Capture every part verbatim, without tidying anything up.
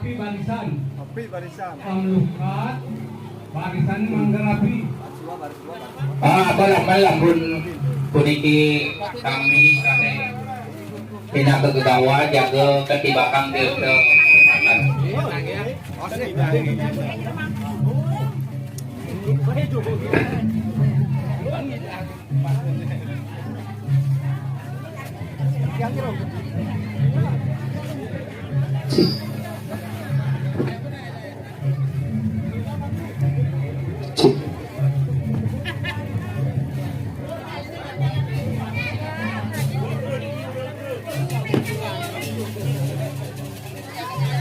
Barisan. Kopi barisan. Panglukat, barisan manggarapi. Ah, apalah malam pun puniki kami kami pina begegawa jaga ketibakang desa.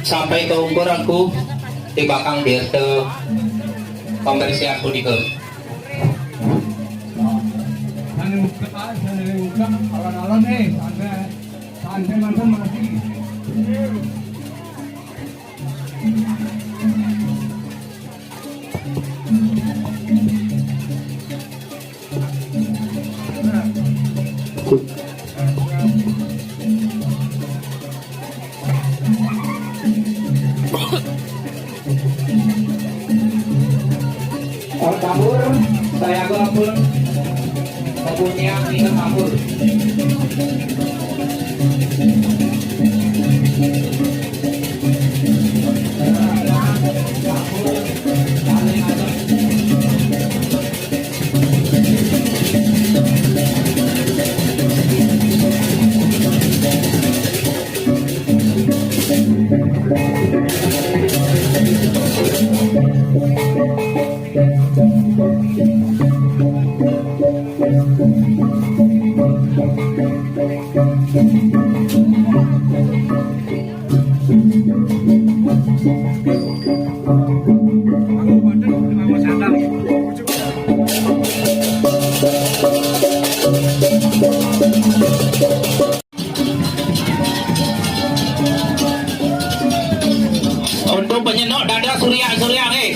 Sampai ke ukur aku di belakang dirte pembersihan punika. Sane buka, sane buka, alon-alon, eh, santai, santai mantun masih. Oh, campur, saya aku ampun. Mempunyai minum ampun. Untuk penyenok dada surya, surya, eh.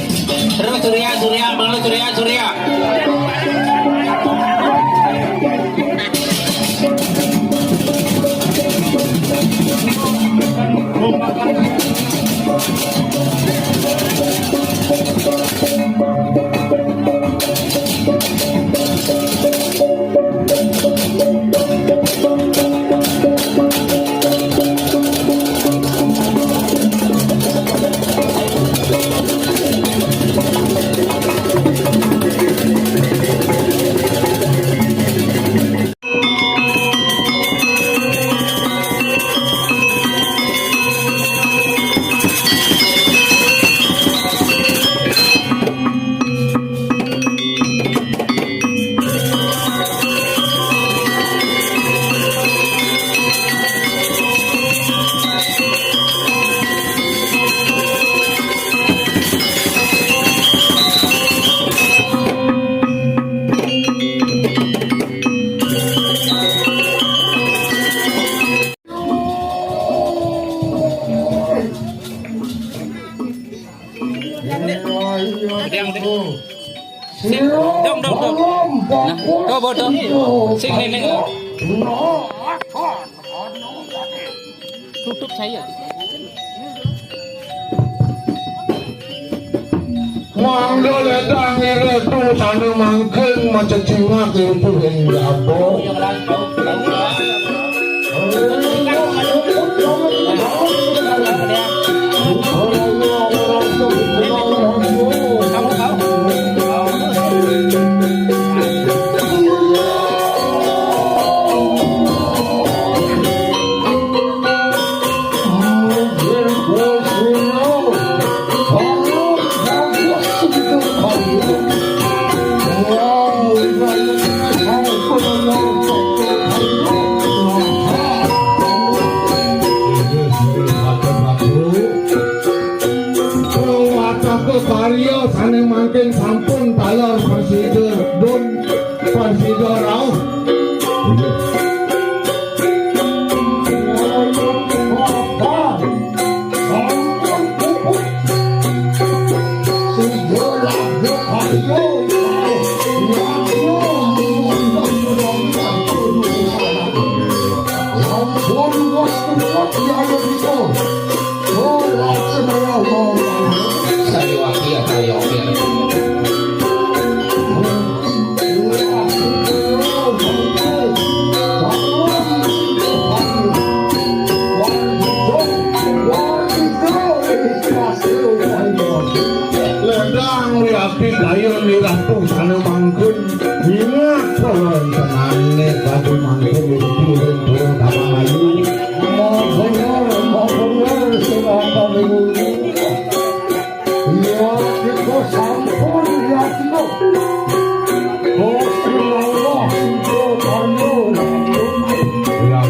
Terus surya, surya, malu surya, surya. Dong, dong, dong. Nah, coba dong. Sing ning, ning. Tutup saya. Mangda ledang iretu sane mangkin macecingak iretu ing dapur. Sanjewati atau Yongkir. Lendang Wiyati kayun Ratu sané mangkun. Ingat kawéntenané badé mangkun ing Pura Kamalayu. Mabener, mabener, sira panuwun. Iya, kita sampun, ya, kita. Gusti Allah, kita panuwun. Ya,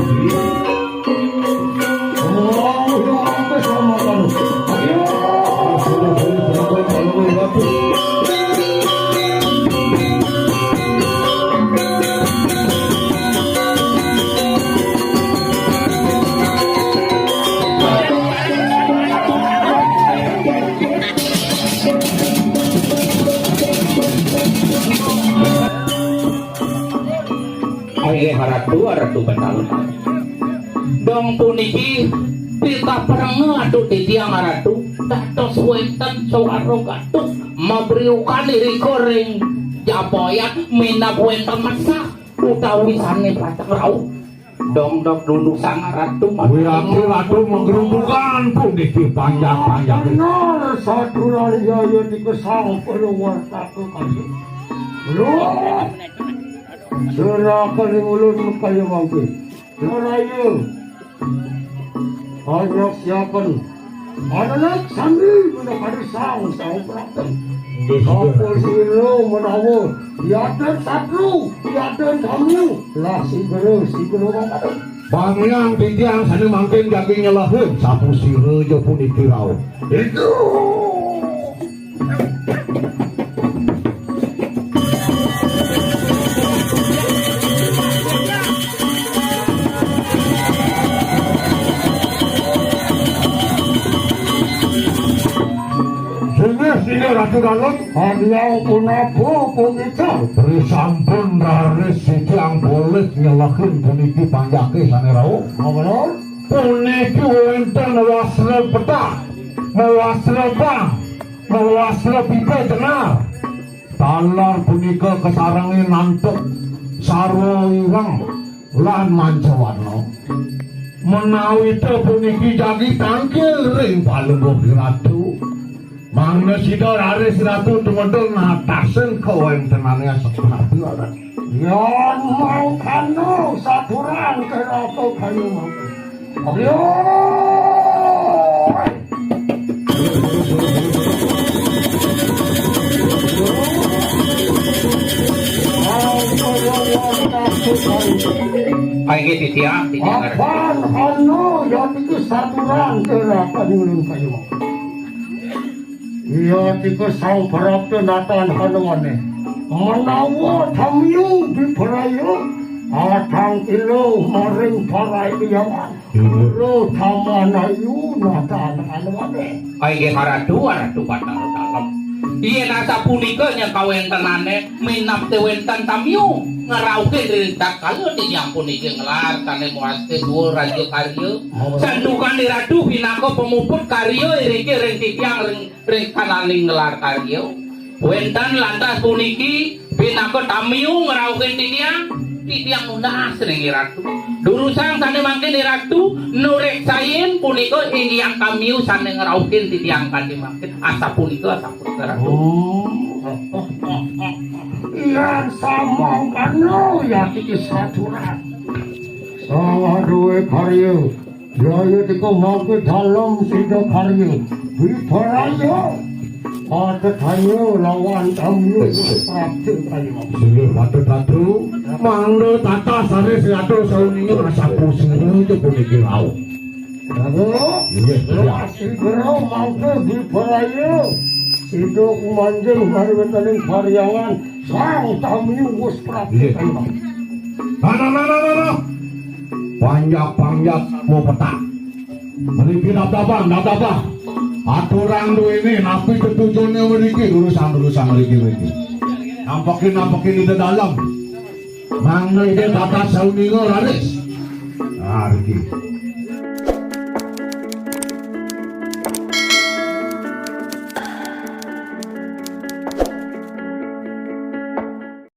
Inggih Ratu, Ratu Batara. Dong puniki titah prengeh atuh titiang Ratu, dados wénten swara gaduh mabriukan irika ring jabayan minab wénten mesah utawi sané pacang rauh. Dong dok dudusang Ratu. Wiyati Ratu manggrundukan puniki panjak-panjak. Bener, sadurung yaya nika sang purwartaka kaya. Lho. Serakan ing ulun kaya mangke. Raya. Anak siapan. Anak sandi menakari sang sang praten. Apa sira menawa yaden satru, yaden kami. Lah sigera, sigera mangke. Pamiang titiang sané mangkin jagi nyelehun sapu sira ja puniki rauh. Itu. Singgih, singgih, Ratu Dalem. Adyang punapa punika? Risampun raris titiang polih nyelehun puniki panjaké sané rauh. Apa? Puniki wénten wasra petah, wasra pang, wasra pipa jenar. Taler punika kasarengin antuk sarwa ireng lan manca warna. Menawita puniki jagi tangkil ring palungguh ratu. Mangda sida raris ratu tumedun natasen kawéntenané asepati. Yan mangkana saturang kaya ratu kaya mangke. Ayo. Ayo, titiang, titiang. Apan anu ya iki saturang kaya ratu ulun kaya mangke. Iya, tika sang prapta natan hanumané. Menawa tamyu bipraya, atang kilo maring parai liyawan. Iya. Lo tamanayu natan hanumané. Inggih Ratu, Ratu Batara Dalem. Yén asapunika nyang kawéntenané, minab té wénten tamyu ngrauhin ring tatkala titiang puniki nglar sané muasté duur raja karya. Santukan Ratu pinaka pamuput karya iriki ring titiang ring ring kananing ngelar karya. Wénten lantas puniki pinaka tamyu ngrauhin titiang, titiang nunas ring Ratu. Durusang sané mangkin Ratu, nureksain punika inggih tamyu sané ngrauhin titiang kanthi mangkin. Asapunika, asapunika Ratu. Oh. Yan samangkana ya iki saturan. Salah duwe karya. Yaya tika mangke dalem sida karya. Wibaraya. Patetanya lawan tamyu prapta kaya. Silih patut atu. Mangda tata sare siatur sauninga asapu sira itu puniki rauh. Prabu. Inggih, Prabu. Sigera mangke wibaraya. Sida kumanjing mari wonten ing paryangan. Sang tamyu wis prapta. Nggih. Nah, nah, nah, nah, nah, nah. Panjak-panjak mau petak. Mriki dap-dapan, dap-dapan. Aturang duwene napi tetujone mriki, durusang-durusang mriki, mriki. Nampekin, nampekin ida dalem. Mangda ida tata sauninga raris. Nah, mriki.